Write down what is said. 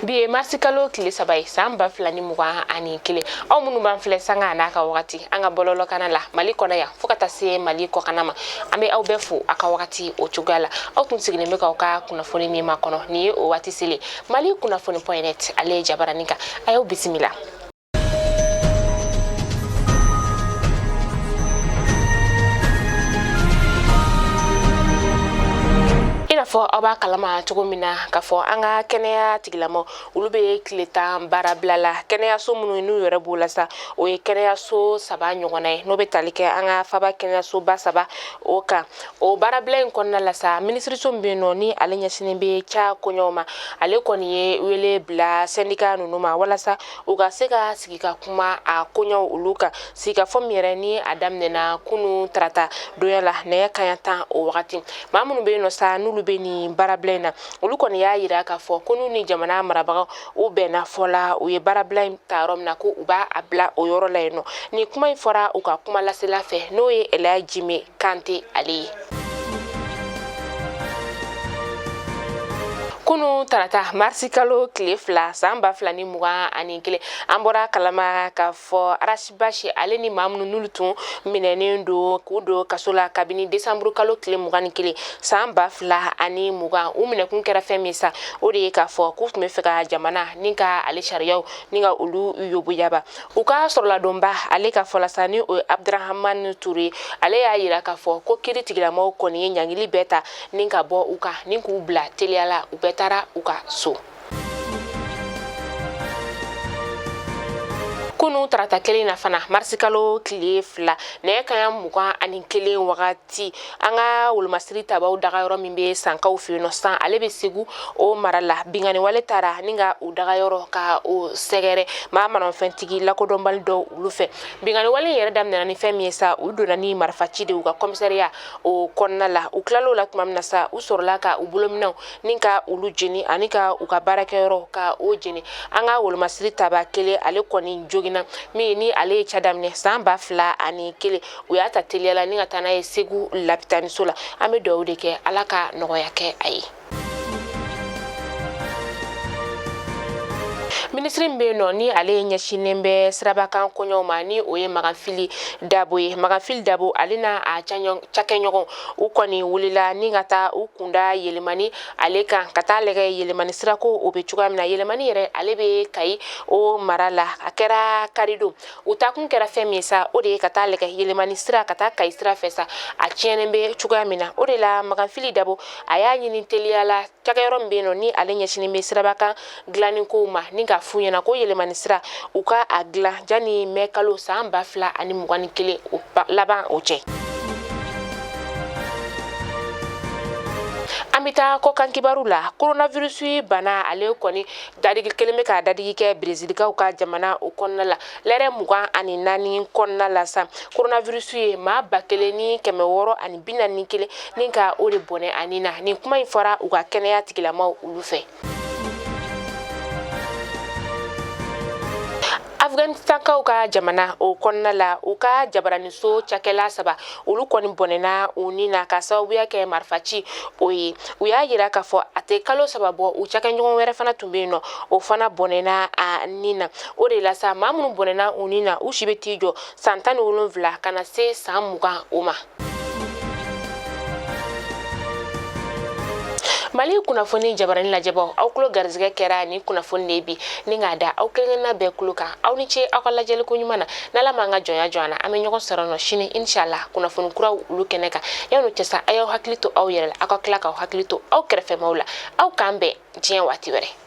Bi ye marisikalo tile 3 ye, san 2021. Aw minnu b'an filɛ sanga a n'a ka wagati an ka bɔlɔlɔkana la Mali kɔnɔ yan fo ka taa se Mali kɔkana ma, an bɛ aw bɛɛ fo a ka wagati o cogoya la. Aw tun sigilen bɛ k'aw ka kunnafoni min makɔnɔ, nin ye o waati selen Mali kunnafoni point net ale ye jabaranin kan. A y'aw bisimila. I n'a fɔ aw b'a kalama cogo min na k'a fɔ an ka kɛnɛya tigilamaw, olu bɛ tile 10 baarabila la. Kɛnɛyaso minnu n'u yɛrɛ b'o la sa, o ye kɛnɛyaso 3 ɲɔgɔnna ye, n'o bɛ tali kɛ an ka faba kɛnɛyasoba 3 o kan. O baarabila in kɔnɔna la sa, minisiriso min bɛ yen nɔ ni ale ɲɛsinnen bɛ ca koɲɛw ma, ale kɔni ye wele bila sɛndika ninnu ma walasa u ka se ka sigi ka kuma a koɲɛw olu kan. Sigikafɔ min yɛrɛ ni a daminɛna kunu tarata donya la nɛgɛ kaɲa 10 o wagati, maa minnu bɛ yen nɔ sa n'olu bɛ nin baarabila in na, olu kɔni y'a yira k'a fɔ ko n'u ni jamana marabagaw u bɛnna fɔ la, u ye baarabila in ta yɔrɔ min na, ko u b'a a bila o yɔrɔ la yen nɔ. Nin kuma in fɔra u ka kuma lasela fɛ, n'o ye Elhadj Jime Kante ale ye. Kunu tarata marisi kalo tile 2, san 2021, an bɔra kalama k'a fɔ Ras Bath ale ni maa minnu n'olu tun minɛnen don k'u don kaso la kabini desanburu kalo tile 21, san 2020, u minɛkun kɛra fɛn min sa, o de ye k'a fɔ k'u tun bɛ fɛ ka jamana ni ka ale sariyaw ni ka olu yoboyaba. U ka sɔrɔladonba ale ka fɔ la sa, ni o ye Abdurahamani Ture, ale y'a yira k'a fɔ ko kiri tigilamaw kɔni ye ɲangili bɛɛ ta ni ka bɔ u kan ni k'u bila teliya la, u bɛɛ taara u ka so. Kunu tarata kelen na fana, marisikalo tile 2, nɛgɛ kaɲa 21 wagati, an ka wolomasiri tabaw dagayɔrɔ min bɛ Sankaw fɛ yen nɔ san, ale bɛ Segu o mara la, binkanni wale taara ni ka u dagayɔrɔ ka o sɛgɛrɛ maa maramafɛntigi lakodɔnbali dɔw olu fɛ. Binkanni wale in yɛrɛ daminɛna ni fɛn min ye sa, u donna ni marifaci de u ka kɔmisariya o kɔnɔna la. U tilal'o la tuma min na sa, u sɔrɔla ka u bolominɛw ni ka olu jeni ani ka u ka baarakɛyɔrɔ ka o jeni. An ka wolomasiri taba kelen, ale kɔni joginna, min ni ale ye ca daminɛ san 2001, u y'a ta teliya la ni ka taa n'a ye Segu lapitaniso la. An bɛ dugawu de kɛ, Ala ka nɔgɔya kɛ a ye. Minisiri min bɛ yen nɔ ni ale ɲɛsinnen bɛ sirabakan koɲɛw ma, ni o ye Maganfili Dabo ye, Maganfili Dabo ale n'a a cakɛɲɔgɔn, u kɔni wulila ni ka taa u kunda Yelimani ale kan, ka taa lajɛ Yelimani sirako o bɛ cogoya min na. Yelimani yɛrɛ, ale bɛ Kayi o mara la. A kɛra karidon. U taakun kɛra fɛn min sa, o de ye ka taa lajɛ Yelimani sira ka taa Kayi sira fɛ sa, a tiɲɛnen bɛ cogoya min na. O de la Maganfili Dabo a y'a ɲini teliya la cakɛyɔrɔ min bɛ yen nɔ ni ale ɲɛsinnen bɛ sirabakan dilanni kow ma, ni k'a f'u ɲɛna ko Yelimani sira, u ka a dilan janni mɛ kalo san 2021 o laban o cɛ. An bɛ taa kɔkan kibaru la. Coronavirus bana, ale kɔni dadigi kelen bɛ ka dadigi kɛ Brezilikaw ka jamana o kɔnɔna la. Lɛrɛ 24 kɔnɔna la sa, coronavirus ye maa 1641 ni ka o de bɔnɛ a ni na. Nin kuma in fɔra u ka kɛnɛya tigilamaw olu fɛ. Afganistankaw ka jamana o kɔnɔna la, u ka jabaraniso cakɛla 3, olu kɔni bɔnɛna u ni na ka sababuya kɛ marifaci o ye. U y'a yira k'a fɔ a tɛ kalo 3 bɔ, u cakɛɲɔgɔn wɛrɛ fana tun bɛ yen nɔ, o fana bɔnɛna a ni na. O de la sa, maa minnu bɔnɛna u ni na, u si bɛ t'i jɔ san 17 ka na se san 20 o ma. Mali kunnafoni jabarani lajɛbaw, aw tulo garisɛgɛ kɛra nin kunnafoni de ye bi, ni k'a da aw kelenkelenna bɛɛ tulo kan. Aw ni ce aw ka lajɛli ko ɲuman na. N'Ala m'an ka jɔnya jɔ an na, an bɛ ɲɔgɔn sɔrɔ nɔ sini inshallah kunnafoni kuraw olu kɛnɛ kan. Yan'o cɛ sa, a y'aw hakili to aw yɛrɛ la, aw ka tila k'aw hakili to aw kɛrɛfɛmaw la. Aw k'an bɛn diɲɛ waati wɛrɛ.